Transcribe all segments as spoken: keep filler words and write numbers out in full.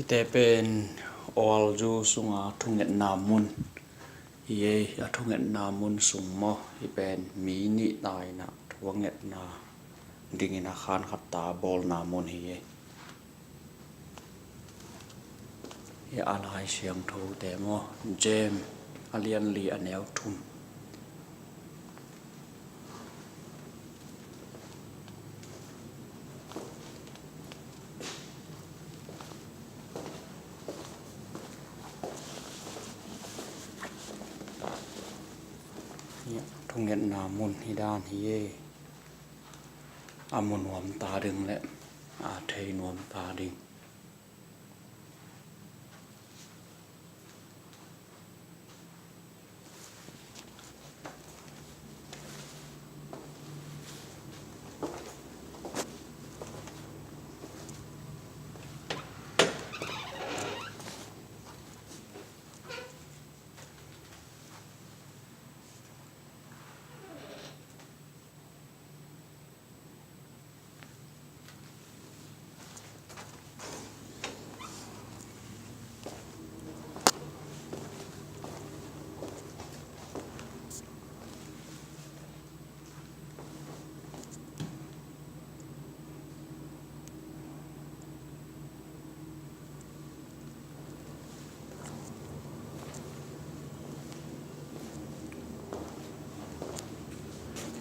Hihte pen oalzu sunga thungetna mun hi ei. A thungetna mun sung maw, hih pen mi nih ta in ah thu a ngetna dingin a khan khat ta a bawlna mun hi ei. Hih a Lai Siangthote maw, James a lian li a neu thum. Hih thungetna mun hi dan hi ei. A mu nuam ta ding le a thei nuam ta ding.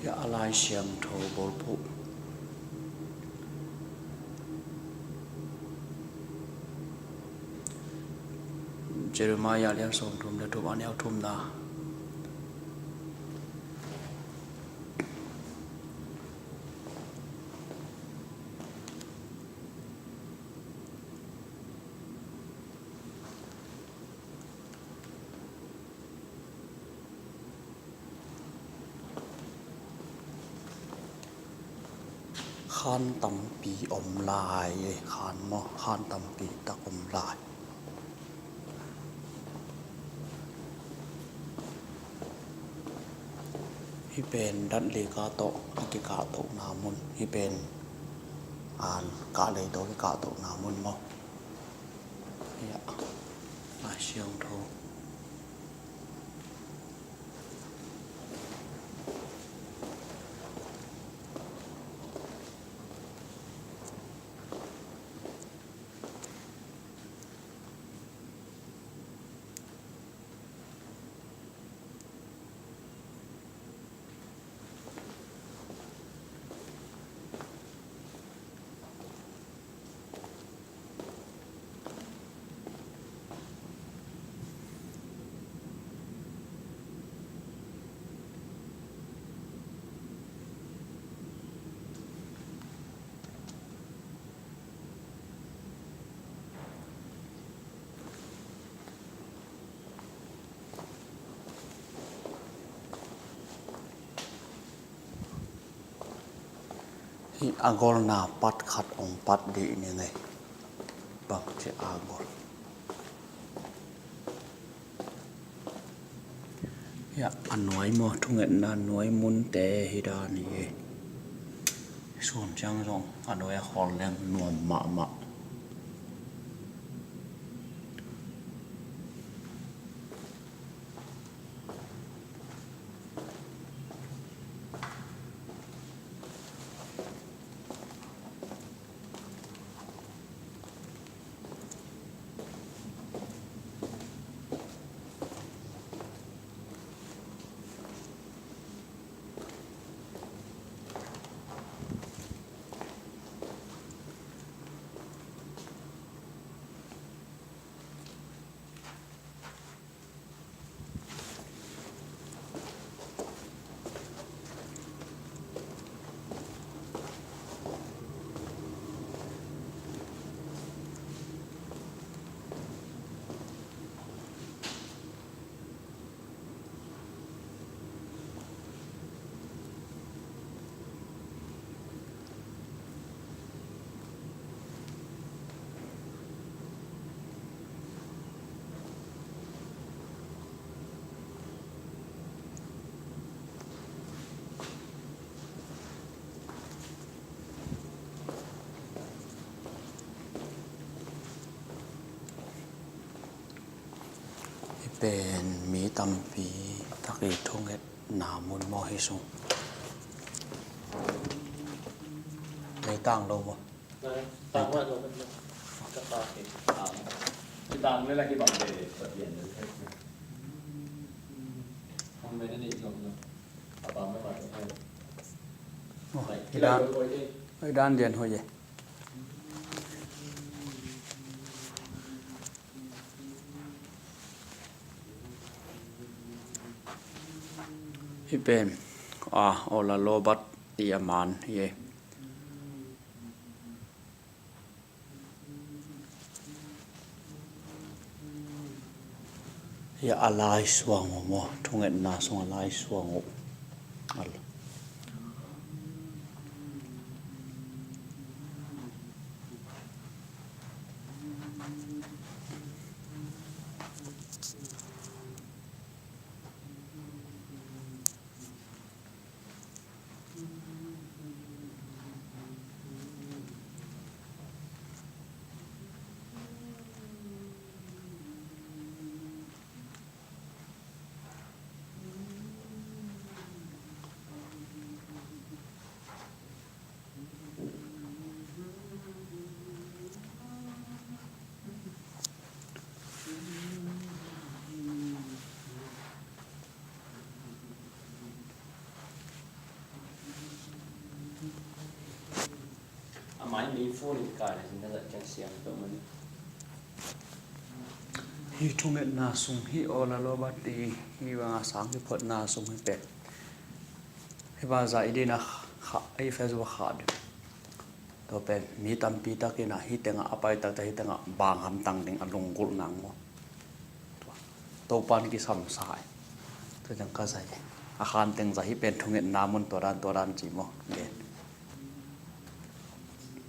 Hih a Lai Siangtho bulphuh, Jeremiah lian sawmthum le thum a neu thumna. Khan tampi om lai, khan maw, khan tampi tak om lai. Hih pen dat li kah tawh a kikah tohna mun, hih pen an kah lei tawh a kikah tohna mun maw. Hih a Lai Siangtho. Hih a golna pat khat hong pat dih ning ei. Bangci a gol. Hih a nuai maw, thungetna nuai munte hi dan hi ei. Sun ciang zong a nuai a khawl leng nuam mahmah. Pen mi tampi tak i thungetna mun maw hi sung? Meitang lo maw? Maw, i dan, i dan lian hoih e. Hih pen, a, Oral Roberts i a man hi e. Hih a laisuang uh maw, thungetna sung a laisuang uh. Hih thungetna sung hih Oral Roberts i hih banga sang kiphotna sung hih pen, hih bang zah i dina kha, i Facebook kha ding. Tua pen mi tampi takin a hih tengah a pai takte hih tengah bang hamtang ding a lunggulh nang maw? Topa'n kisamsa e. Tua teng ka zai e. A khan teng zah hih pen thungetna mun tua dan tua dan ci maw? Gen.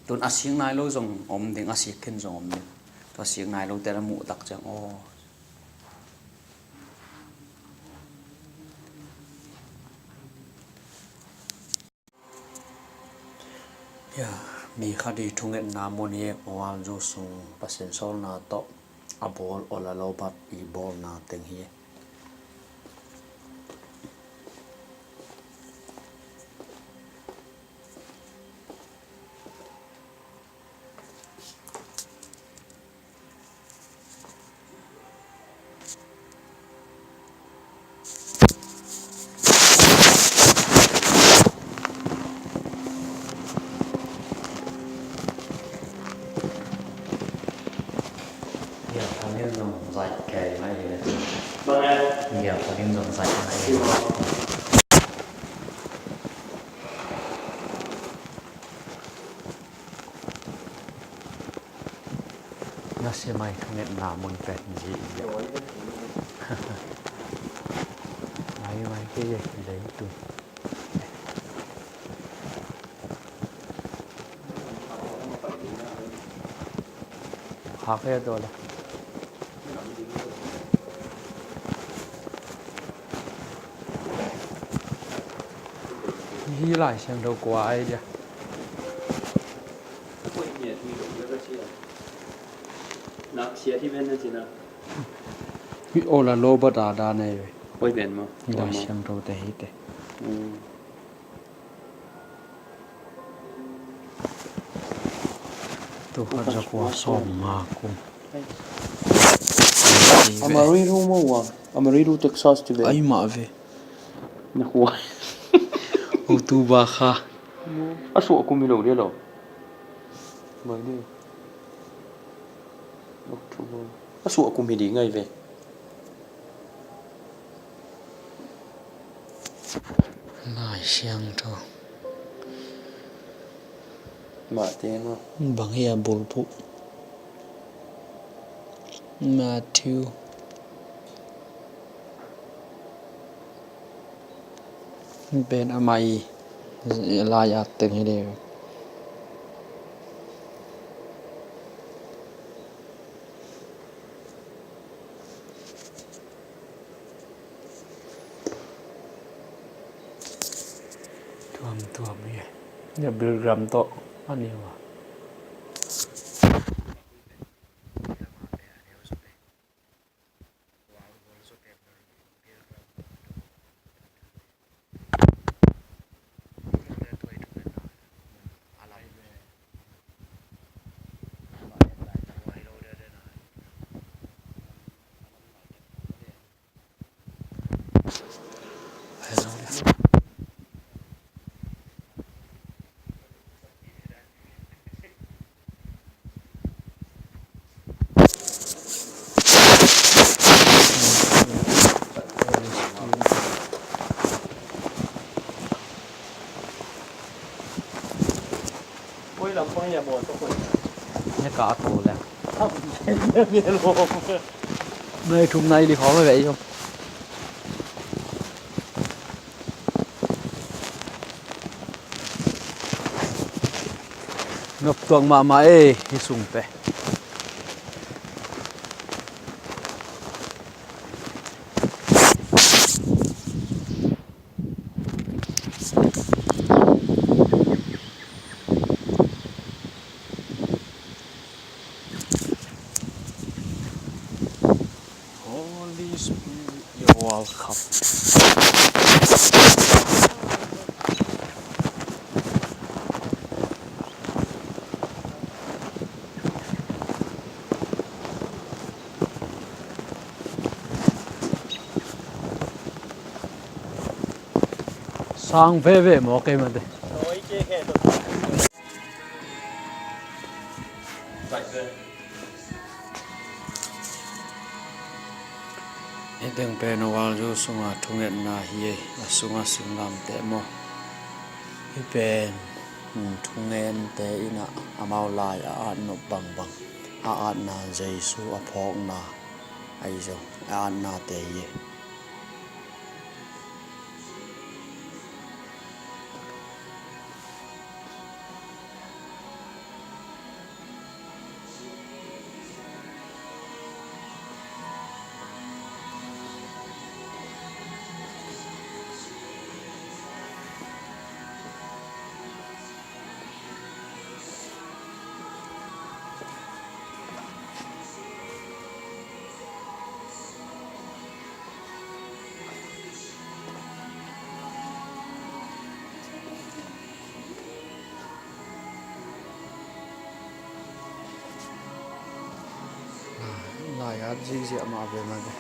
Tun a sik nai lo zong om ding, a sik khin zong om ding. Tua sik nai lote na muh tak ciang aw. Hia, mi khat i thungetna mun hi e, Oral Roberts sung Pasian sawlna tawh a bawl, Oral Roberts i bawlna teng hi e. Nasia mai thungetna mun pen zi i a. Mai mai kei e, leitung. Hak he tua le. Hih Lai Siangtho kua ai dia. Hih Oral Roberts a dan ei ve. Hih Lai Siangtho te hi te. Tul khat za kua sawm nga kum. Amarillo maw a? Amarillo, Texas ci ve. Ai mah ve. Na khua. October kha. A suah kum hi lo dia lo. Mai dia. October. A suah kum hi ding ngai ve. Lai Siangtho. Matthai maw? Bang hi a bulphuh. Matthew. Pen a mai lai at teng hi ding. Tuamtuam hi. Nia Billy Graham tawh a ni uh a. Hia ka to le. Nai thum nai li khawng ve i. Nop tuak mahmah e, hi sung te. Holy Spirit, you're welcome. Sang veve maw keimah te. Hih teng pen Ovalzu sunga thungetna hi ei, a sunga singlamteh maw. Hih pen, um, thungente in a amau lai a at nop bangbang, a atna Jesu a phawkna ahi zong a atnate hi ei. Lai at ziahziah mah ve mah ve.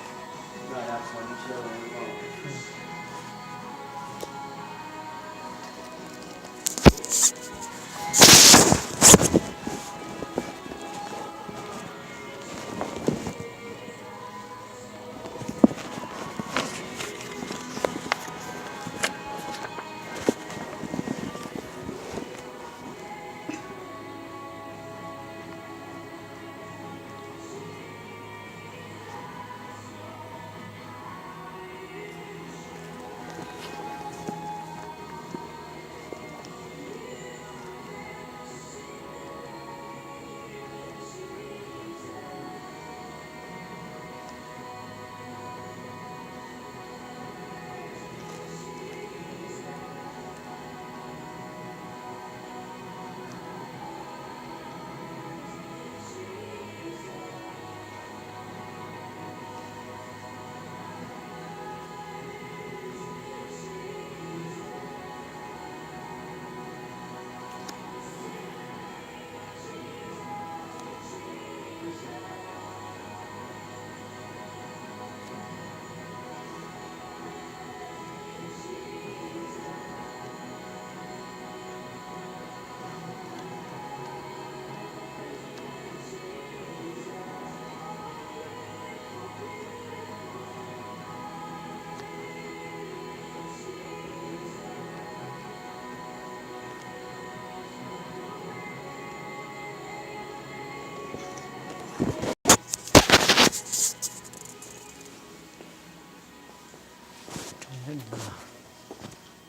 Thungetna,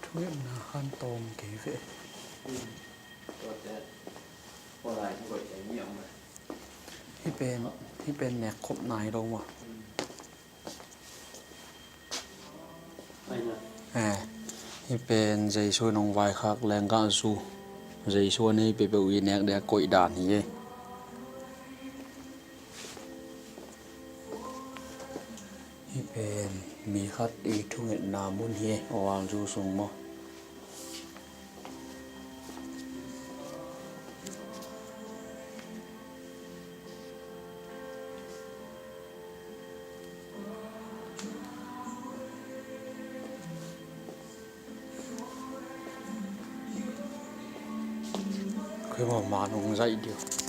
thungetna khan tawm kei ve. Hih pen, hih pen nek khop nai lo maw. Eh, hih pen Jesu in hong vaikhak lenggahzu. Jesu a nei peuhpeuh i nek ding a koih dan hi ei. Hih pen mi khat i thungetna mun hi ei, Ovalzu sung maw. Khuimawh man hong zaih dih.